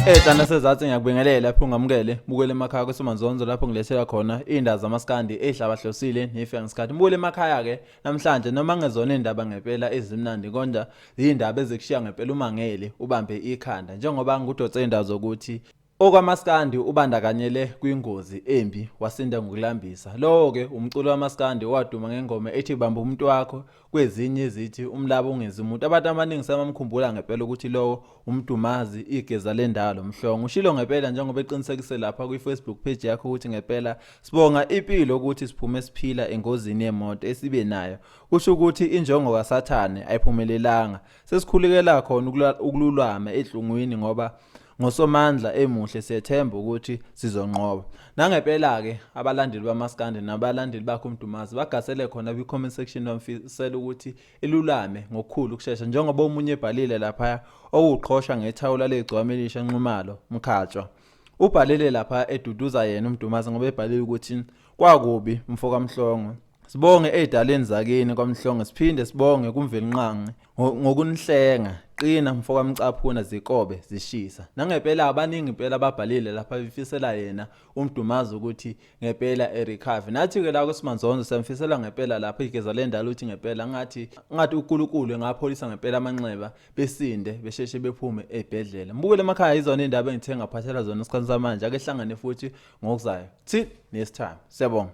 Ehlana sezathi ngiyakubingelela lapho ungamukele bukele emakhaya kweSimanzonzo lapho ngilethela khona indaba zamaskandi ezihlabahlosile nifika ngesikhathi mbukele emakhaya ke namhlanje noma ngezona indaba ngempela ezimnandi konja yindaba ezikushiya ngempela umangele ubambe ikhanda njengoba ngudotse indaba zokuthi Okwamaskandi ubandakanyele kwingozi embi wasinda ngokulambisa. Lowo-ke umculo wamaskandi owaduma ngengoma ethi Bamba Umuntu Wakho kwezinye ezithi Umlaba Ungenzi Umuntu. Abantu abaningi sebamkhumbula ngempela ukuthi lowo uMdumazi igeza lendalo Mhlongo. Ushilo ngempela njengoba eqinisekise lapha kwi-Facebook page yakhe ukuthi ngempela sibonga impilo ukuthi siphume siphila engozini yemoto esibe nayo. Kusho ukuthi injongo kaSathane ayiphumelelanga. Sesikhulekela khona ukululama ehlungwini ngoba ngoSomandla emuhle siyethemba ukuthi sizonqoba. Nangempela-ke abalandeli bamaskandi nabalandeli bakhe uMdumazi bagasele khona kwi-comment section bamfisela ukuthi ilulame ngokukhulu ukushesha njengoba omunye ebhalile laphaya okuqhosha ngethawula legcwama elisha Nxumalo Mkhatshwa. Ubhalile lapha eduduza yena uMdumazi ngoba ebhalile ukuthi kwakubi mfokaMhlongo. Sibonge ey'daleni zakini kwaMhlongo siphinde sibonge kuMvelinqangi ngokunihlenga qina mfokaMcaphuna zikobe zishisa. Nangempela abaningi impela ababhalile lapha befisela yena uMdumazi ukuthi ngempela erecover. Nathi-ke la kuSimanzonzo siyamfisela ngempela lapha igeza lendalo ukuthi ngempela ngathi ngathi uNkulunkulu engapholisa ngempela amanxeba besinde besheshe bephume ey'bhedlela. Mbukele emakhaya izona iy'ndaba engithe ngaphathela zona esikhathini samanje ake hlangane futhi ngokuzayo. Till next time. Siyabonga.